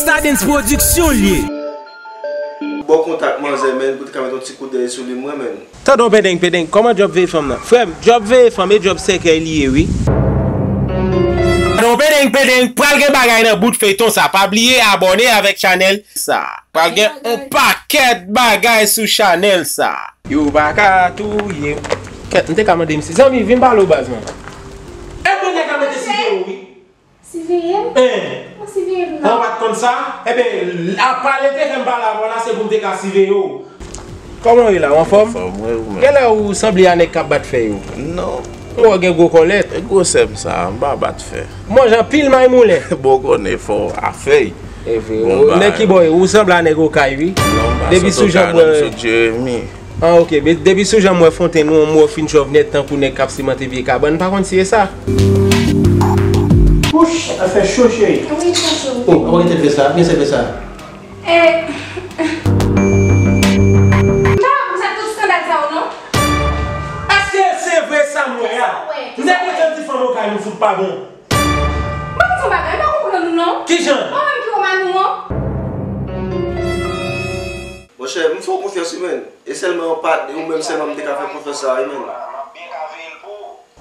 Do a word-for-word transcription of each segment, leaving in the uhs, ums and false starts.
Stardens Production l ye. Bon kontak manzè, menn, pou te ka met yon ti kout dèyè sou li, mwen menm. Tande yon pendeng, pendeng, kòman djòb veye fanm nan? Frè m, djòb veye fanm e djòb sèkèy li ye, wi. Tande yon pendeng, pendeng, pral gen bagay nan bout feyton sa. Pa bliye abòne avèk chanèl sa. Pral gen yon pakèt bagay sou chanèl sa. Yo pa ka touye m. Kèt, m te ka mande misye. Zanmi, vin pale w baz mwen. E mwen nèg la mete siveye w, wi. Siveye m? Hen. Ou siveye m Bon, w non? pa t konn sa? Ebyen, a pale te fè m pale avè w la, se pou m te ka siveye w. Kòman w ye la, w anfòm? Fòm mwen ou menm. Genlè ou sanble a nèg k ap bat fè yo. Non. Ou gen gwo kòlèt. E gwosè m sa, m pa bat fè. Manje anpil may moulen. Bon konnen fò a fèy. E vre. Bon, Nèg ki bò ye, ou sanble a nèg okay, wi. Non, m pa Depi sot sou jan okay, non, mwen- m sot Jeremi. Ah, ok. Be- Depi sou jan mwen fonten nou, mwen fin chòv nèt tankou nèg k ap simante pye kabann. Pa konn si e sa. Wouch, afè cho, cheri. Wi, sa cho. Oh, avan gen tèt fè sa, gen sèl fè sa. E. M pa wè pou sa tout skandal sa yo non. Èske se vre sa m wè a? M te kontan di fanm okay nou fout pa bon. Mwen konn yon bagay, m pa konprann ou non. Kijan? Mwen menm ki wè manou an. Monchè, m fè w konfyans wi, menn. E sèlman yon patnè, ou menm sèlman m te ka fè konfyans sa wi, menn.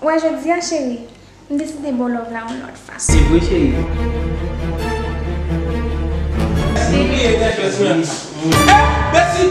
Wè jodi a cheri, m deside ba w love la yon lòt fason. Se vre, cheri. Bliye tèt fè sou mwen. Eh, Besi!